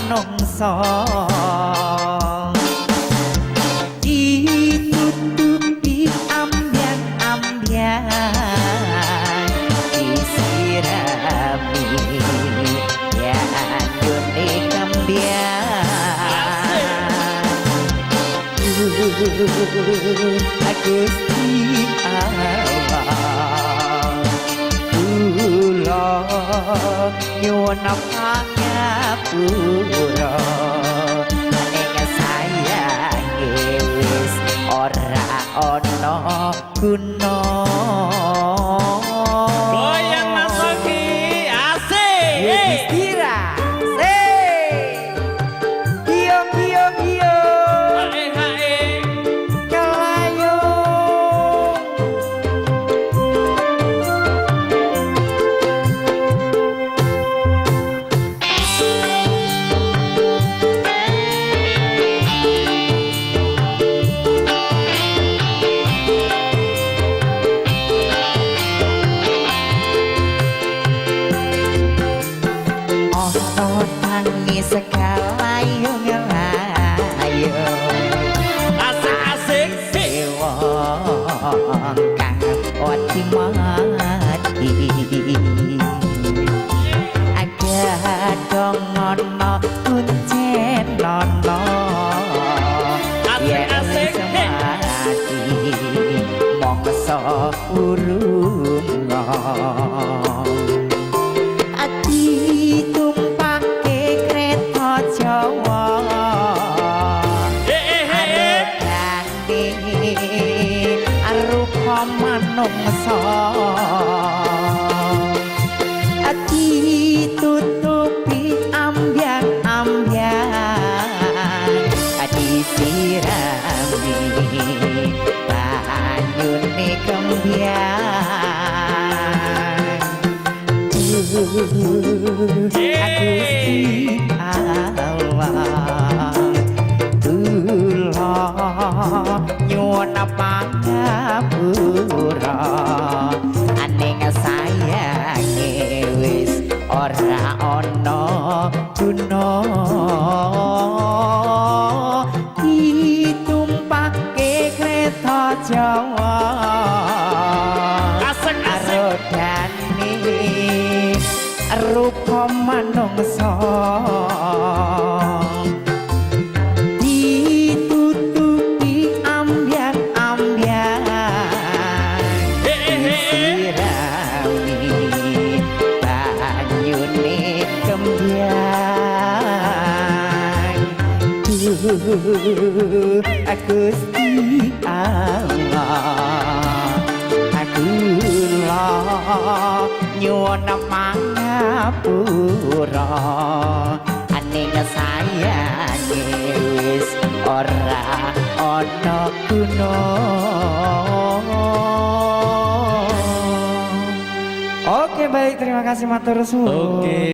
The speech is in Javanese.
manungsa. Ditutupi ambyang-ambyang, disirami banyune kembyang. Gusti Allah, kula nyuwun pangapura, ning sayange wis ora ana guna. Goyang, Mas Oki, asik. Yudhistira se iyo iyo iyo. Hae hae. Kelayo. Ana tangis kalayung layung. Asik asik. Hey. Wong kang wedi mati, agadong ana kuncen ana. Asik, yen asik, wis hey. mati mongso urung ati tumpake kreta Jawa. Eh eh eh eh. Arugane arupa manungsa, ati tutupi ambyang-ambyang, disirami banyune kembyang. Gusti Allah, kula nyuwun pangapura, aning sayange wis ora ana guna. Ditumpake kreta Jawa. Asik asik. Rodane rupa manungsa, ditutupi ambyang-ambyang, Eh eh eh eh. disirami banyune kembyang. Gusti Allah, kula nyuwun pangapura, aning sayange wis ora ana guna. Oke, baik, terima kasih, matur suwun. Oke.